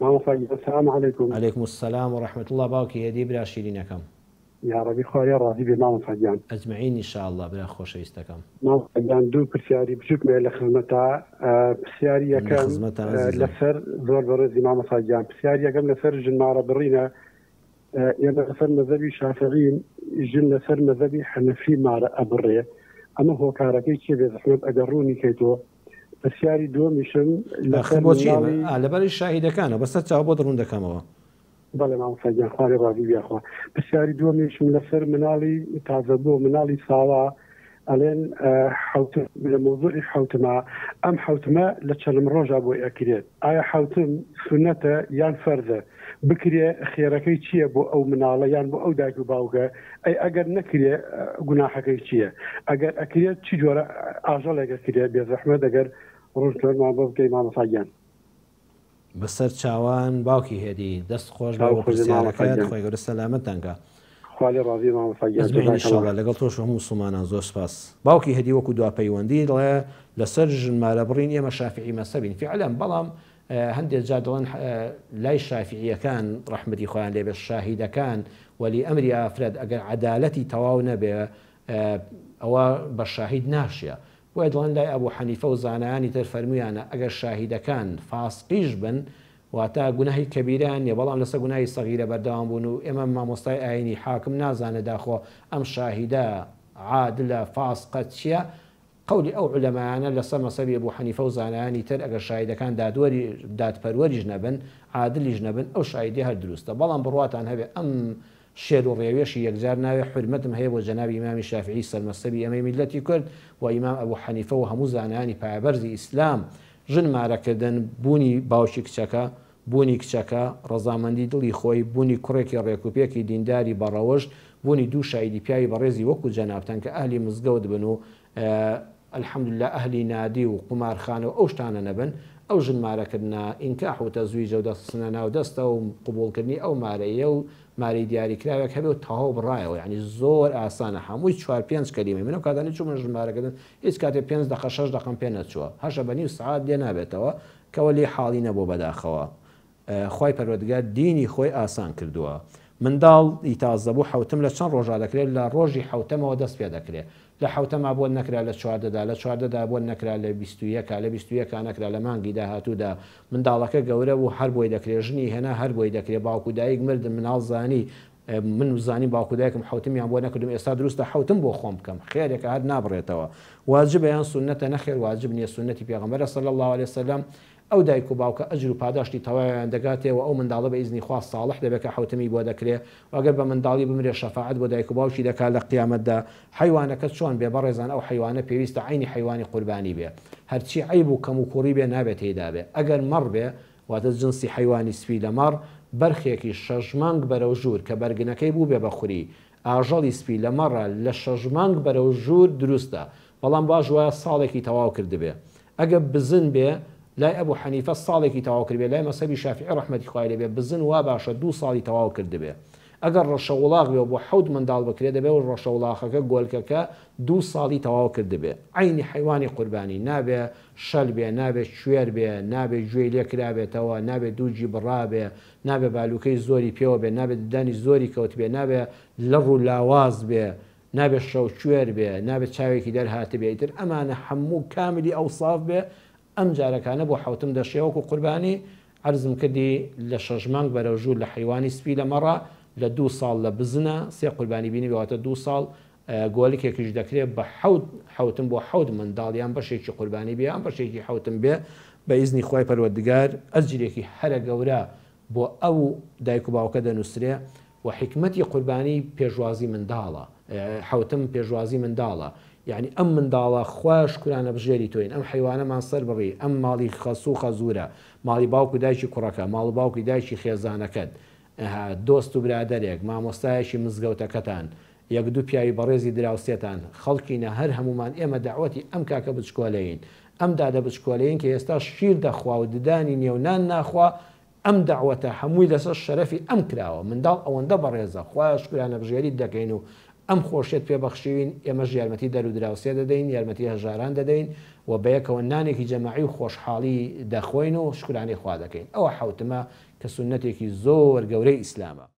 مامۆستا گیان سلام علیکم. علیکم السلام و رحمە اللە باوکی هێدی برا شیرینەکەم. یاڕەبی خوا لێ ڕازی بێ مامۆستا گیان. اجمعین ان شاء اللە برا خۆشەویستەکەم. مامۆستا گیان دوو پرسیاری بچوکم هەیە لە خزمەتا پرسیاری من لە یەکەم خزمەتان ئەزیزم. لەسەر زۆر بەڕێزی مامۆستا گیان پرسیاری یەکەم لەسەر ژن مارە بڕینە ئێمە لەسەر مەزەبی شافعین ژن لەسەر مەزەبی حەنەفی مارە ئەبڕێ ئەمە هۆکارەکەی چیە بێزەحمەت ئەگەر ڕوونی کەیتەوە پرسیاری دووەمیشم ئاخر لەسەر بۆچی ئێمە مناڵی ئا لەبەری شاهیدەکانە بەسەر چاو بۆت ڕوون دەکەمەوە. بەڵێ مامۆستا گیان خوا لێ ڕازی بی یاخوا پرسیاری دووەمیشم لەسەر مناڵی تازەبوو مناڵی ساوا ئەڵێن حەوتم لە مەوزوعی حەوتما ئەم حەوتمە لە چەنم ڕۆژا بۆی ئەکرێت ئایا حەوتم سونەتە یان فەرزە بکرێ خێرەکەی چییە بۆ ئەو مناڵە یان بۆ ئەو دایک و باوکە ئەی ئەگەر نەکرێ گوناحەکەی چییە ئەگەر ئەکرێت چی جۆرە ئاژەڵێک ئەکرێ بێزەحمەت ئەگەر ڕوونکردنەوەمان بۆ بکەی مامۆستا گیان. بەسەر چاوان باوکی هێدی. دەست خۆش بێ چاو بۆ خۆش بێ مامۆستا پرسیارەکەت گیان. خوای گەورە سەلامەتتان کا. خوا لێ ڕازی بێ مامۆستا گیان اجمعین جزاک ان شاء اللە. اللە لەگەڵ تۆش و هەموو موسڵمانان زۆر سپاس. باوکی هێدی وەکو دوا پەیوەندی دەڵێ لەسەر ژن مارە بڕین ئێمە شافعی مەزهەبین فعلا بەڵام هەندێ جار دەڵێن لای شافعیەکان ڕەحمەتی خوایان لێ بێت شاهیدەکان وەلی ئەمری ئافرەت ئەگەر عەدالەتی تەواو نەبێ ئەوە بە شاهید ناشێ بۆیە دەڵێن لای ئەبو حەنیفە و زانایانی تر فەرموویانە ئەگەر شاهیدەکان فاسقیش بن واتە گوناهی کەبیرەیان نیە بەڵام لەسەر گوناهی سەغیرە بەردەوام بوون و ئێمە مامۆستای ئاینی حاکم نازانێ داخۆ ئەم شاهیدە عادلە فاسقە چیە قەولی ئەو عولەمایانە لەسەر مەزهەبی ئەبو حەنیفە و زانایانی تر ئەگەر شاهیدەکان دادوەری دادپەروەریش نەبن عادلیش نەبن ئەو شاهیدیە هەر دروستە بەڵام بڕواتان هەبێ ئەم شێر و ڕێویەشی یەکجار ناوێ حورمەتم هەیە بۆ جەنابی ئیمامی شافعی سەرمەزهەبی ئێمەی میللەتی کورد و ئیمام ئەبو حەنیفە و هەموو زانایانی پایەبەرزی ئیسلام ژن مارەکردن بوونی باوکی کچەکە بوونی کچەکە، ڕەزامەندی دڵی خۆی، بوونی کوڕێکی ڕێکوپێکی دینداری بەڕەوشت، بوونی دوو شاهیدی پیاوی بەڕێزی وەکو جەنابتان کە ئەهلی مزگەوت بن و الحمدللە ئەهلی نادی و قومارخانە و ئەو شتانە نەبن، ئەو ژن مارەکردنە، ئینکاح و تەزویجە و دەست خستنە ناو دەستە و قبوڵکردنی ئەو مارەییە و مارەی دیاریکراوێک هەبێ و تەواو بڕایەوە یەعنی زۆر ئاسانە هەمووی چوار پێنج کەلیمەی من ئەو کاتانەی چوومە ژن مارەکردن هیچ کاتێ پێنج دەقە شەش دەقەم پێ نەچووە هەشە بە نیو سەعات لێ نابێتەوە کەوە لێی حاڵی نەبووە بەداخەوە خوای پەروەردگار دینی خۆی ئاسان کردووە منداڵ ی تازەبوو حەوتم لە چەند ڕۆژا دەکرێت لە ڕۆژی حەوتەمەوە دەست پێ دەکرێت لە حەوتەما بۆت نەکرا لە چواردەدا لە چواردەدا بۆت نەکرا لە بیست و یەکا لە بیست و یەکا نەکرا لە مانگی داهاتوودا منداڵەکە گەورە بوو هەر بۆی دەکرێت ژنی هێنا هەر بۆی دەکرێت باوک و دایک مردن مناڵ زانی من زانیم باوک و دایکم حەوتمیان بۆ نەکردوم ئێستا دروستە حەوتم بۆ خۆم بکەم خێرێکە هەر نابڕێتەوە واجبە یان سوننەتە نەخێر واجب نیە سوننەتی پێغەمبەرە صلی اللە علیە وسلم ئەو دایک و باوکە ئەجر و پاداشتی تەواویان دەگاتێ و ئەو منداڵە بە ئیزنی خوا ساڵح دەبێت کە حەوتمی بۆ دەکرێ و ئەگەر بە منداڵی بمرێ شەفاعەت بۆ دایک و باوکی دەکات لە قیامەتدا حەیوانەکە چۆن بێ بەڕێزان ئەو حەیوانە پێویستە عەینی حەیوانی قوربانی بێ هەرچی عەیب و کەموکوڕی بێ نابێ تێیدا بێ ئەگەر مەڕ بێ واتە جنسی حەیوانی سپی لە مەڕ، بەرخێکی شەش مانگ بەرەو ژوور کە بەرگنەکەی بووبێ بە خوری، ئاژەڵی سپی لە مەڕە لە شەش مانگ بەرەو ژوور دروستە، بەڵام باش وایە ساڵێکی تەواو کردبێ. ئەگە بزن بێ، لای ئەبو حەنیفە ساڵێکی تەواو کردبێ، لای مەزهەبی شافیعی ڕەحمەتی خوای لێ بێ بزن وا باشە دوو ساڵی تەواو کردبێ. ئەگەر ڕەشەوڵاخ بێ و بۆ حەوت منداڵ بکرێ دەبێ ڕەشەوڵاخەکە، گۆلکەکە، دوو ساڵی تەواو کردبێ. عەینی حەیوانی قوربانی نابێ شەل بێ، نابێ کوێر بێ، نابێ گوێی لێ کرابێتەوە، نابێ دووگی بڕابێ، نابێ بالووکەی زۆری پێوە بێ، نابێ ددانی زۆری کەوتبێ، نابێ لەڕ و لاواز بێ، نابێ شەوکوێر بێ، نابێ چاوێکی دەرهاتبێ، ئیتر ئەمانە هەموو کاملی ئەوساف بێ، ئەم جارەکانە بۆ حەوتم دەشێ وەکو قوربانی، عەرزم کردی لە شەش مانگ بەرەو ژوور لە حەیوانی سپی لە مەڕە، لە دوو ساڵ لە بزنە، سێ قوربانی بینیبێ واتە دوو ساڵ، گۆلکێکیش دەکرێ بە حەوت حەوتم بۆ حەوت منداڵ یان بەشێکی قوربانی بێ یان بەشێکی حەوتم بێ بە ئیزنی خوای پەروەردگار ئەجرێکی هەرە گەورە بۆ ئەو دایک و باوکە دەنووسرێ و حیکمەتی قوربانی پێشوازی منداڵە حەوتم پێشوازی منداڵە یعنی ئەم منداڵە خوایە شکرانە بژێری تۆین ئەم حەیوانەمان سەر بڕی ئەم ماڵی خەسوو خەزوورە ماڵی باوک و دایکی کوڕەکە ماڵ و باوکی دایکی خێزانەکەت دۆست و برادەرێک مامۆستایەکی مزگەوتەکەتان یەک دوو پیاوی بەڕێزی دراوسێتان، خەڵکینە هەر هەموومان ئێمە دەعوەتی ئەم کاکە بچکۆلەین، ئەم دادە بچکۆلەین کە ئێستا شیر دەخوا و ددانی نیە و نان ناخوا، ئەم دەعوەتە هەمووی لەسەر شەرەفی ئەم کراوە، منداڵ ئەوەندە بەڕێزە، خوایە شکرانەبژێریت دەکەین و ئەم خۆشیەت پێ بەخشیوین، ئێمەش یارمەتی دەر و دراوسێ دەدەین، یارمەتی هەژاران دەدەین و بەیەکەوە نانێکی جەماعی و خۆشحاڵی دەخۆین و شکرانەی خوا دەکەین. ئەوە حەوتمە. کە سوننەتێکی زۆر گەورەی ئیسلامە.